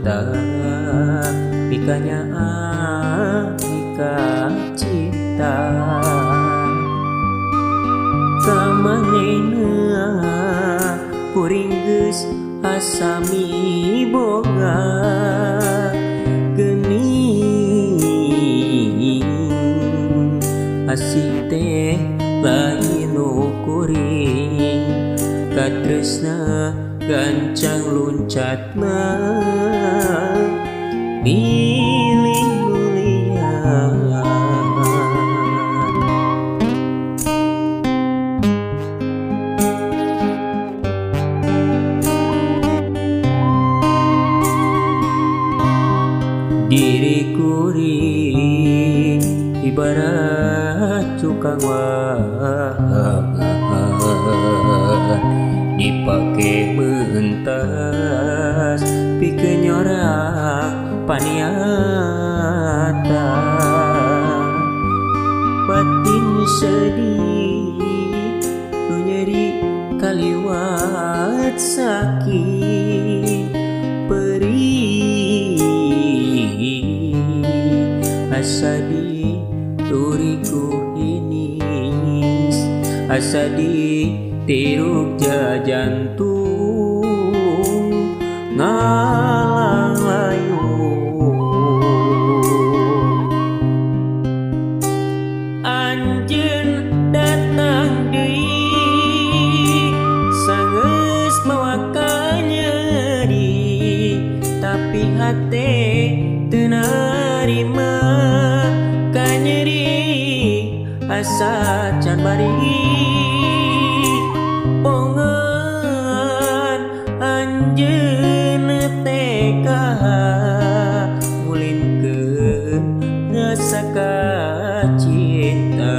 cinta pikanya mika cinta kamanehna kuring geus asa miboga geuning asih teh lain nu kuring katresna gancang luncatna milih mulia. Diri kuring ibarat cukang wangan dipake mentas pikeun nyorak paniatan batin sedih nu nyeri kaliwat sakit perih asa di turiku hinis asa di tiruk jajantung ngalang layu. Anjeun datang deui sangeus mawa kanyeri tapi hate teu narima kanyeri asa can bari pongan anjeun teh ngulinkeun rasa kacinta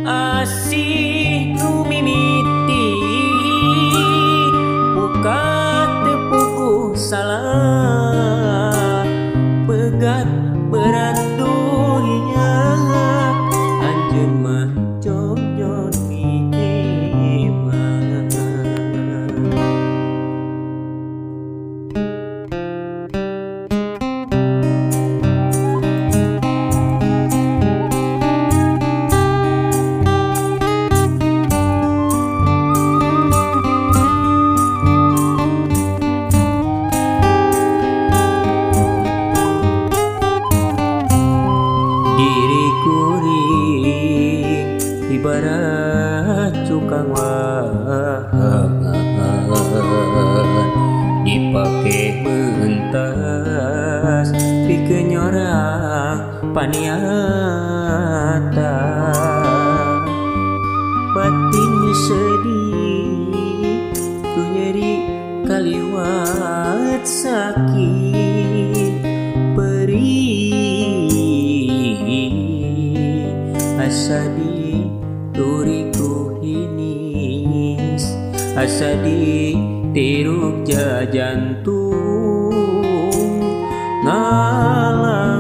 asih nu mimiti buka teu puguh salah pegat berat dunia anjeun mah jongjon mihema. Diri kuring ibarat cukang wangan dipake mentas pikeun nyorak paniatan batin sedih nu nyeri kaliwat sakit perih asa di turiku hinis asa di tiruk jajantung ngalang.